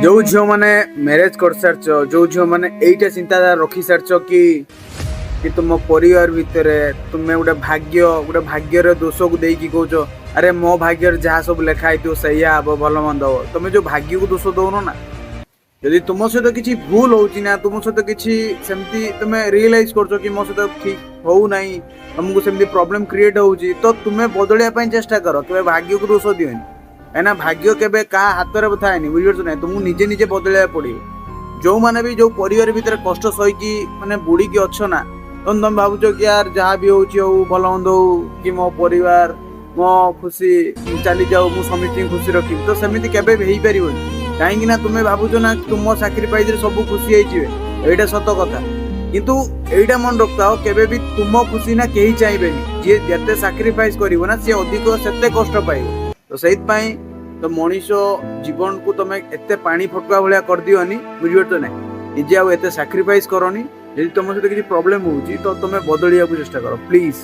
ଯୋଉ ଝିଅମାନେ ମ୍ୟାରେଜ କରିସାରିଛ, ଯୋଉ ଝିଅମାନେ ଏଇଟା ଚିନ୍ତାଧାରା ରଖିସାରିଛ କି ତୁମ ପରିବାର ଭିତରେ ତୁମେ ଗୋଟେ ଭାଗ୍ୟର ଦୋଷକୁ ଦେଇକି କହୁଛ, "ଆରେ, ମୋ ଭାଗ୍ୟରେ ଯାହା ସବୁ ଲେଖା ହେଇଥିବ ସେଇଆ ହବ, ଭଲ ମନ୍ଦ ହବ।" ତମେ ଯୋଉ ଭାଗ୍ୟକୁ ଦୋଷ ଦଉନ ନା, ଯଦି ତୁମ ସହିତ କିଛି ଭୁଲ ହଉଛି ନା, ତୁମ ସହିତ କିଛି ସେମିତି ତୁମେ ରିଏଲାଇଜ କରୁଛ କି ମୋ ସହିତ ଠିକ ହଉନାହିଁ, ତମକୁ ସେମିତି ପ୍ରୋବ୍ଲେମ କ୍ରିଏଟ ହଉଛି, ତ ତୁମେ ବଦଳିବା ପାଇଁ ଚେଷ୍ଟା କର। କେବେ ଭାଗ୍ୟକୁ ଦୋଷ ଦିଅନି, କାହିଁକିନା ଭାଗ୍ୟ କେବେ କାହା ହାତରେ ଥାଏନି, ବୁଝିପାରୁଛ ନା? ତୁମକୁ ନିଜେ ନିଜେ ବଦଳିବାକୁ ପଡିବ। ଯୋଉମାନେ ବି ଯୋଉ ପରିବାର ଭିତରେ କଷ୍ଟ ସହିକି ମାନେ ବୁଡିକି ଅଛ ନା, ତ ତମେ ଭାବୁଛ କି ୟାର, ଯାହା ବି ହଉଛି ହଉ, ଭଲ ମନ୍ଦ ହଉ, କି ମୋ ପରିବାର, ମୋ ଖୁସି ଚାଲିଯାଉ, ମୁଁ ସମସ୍ତଙ୍କୁ ଖୁସି ରଖିବି, ତ ସେମିତି କେବେ ବି ହେଇପାରିବନି। କାହିଁକି ନା ତୁମେ ଭାବୁଛ ନା ତୁମ ସାକ୍ରିଫାଇସରେ ସବୁ ଖୁସି ହେଇଯିବେ, ଏଇଟା ସତ କଥା। କିନ୍ତୁ ଏଇଟା ମନେ ରଖିଥାଅ, କେବେ ବି ତୁମ ଖୁସି ନା କେହି ଚାହିଁବେନି। ଯିଏ ଯେତେ ସାକ୍ରିଫାଇସ କରିବ ନା, ସିଏ ଅଧିକ ସେତେ କଷ୍ଟ ପାଇବ। ତ ସେଇଥିପାଇଁ ତ ମଣିଷ ଜୀବନକୁ ତମେ ଏତେ ପାଣି ଫଟକା ଭଳିଆ କରିଦିଅନି, ବୁଝିପାରୁଛ ନା? ନିଜେ ଆଉ ଏତେ ସାକ୍ରିଫାଇସ କରନି। ଯଦି ତମ ସହିତ କିଛି ପ୍ରୋବ୍ଲେମ ହଉଛି, ତ ତମେ ବଦଳିବାକୁ ଚେଷ୍ଟା କର, ପ୍ଲିଜ।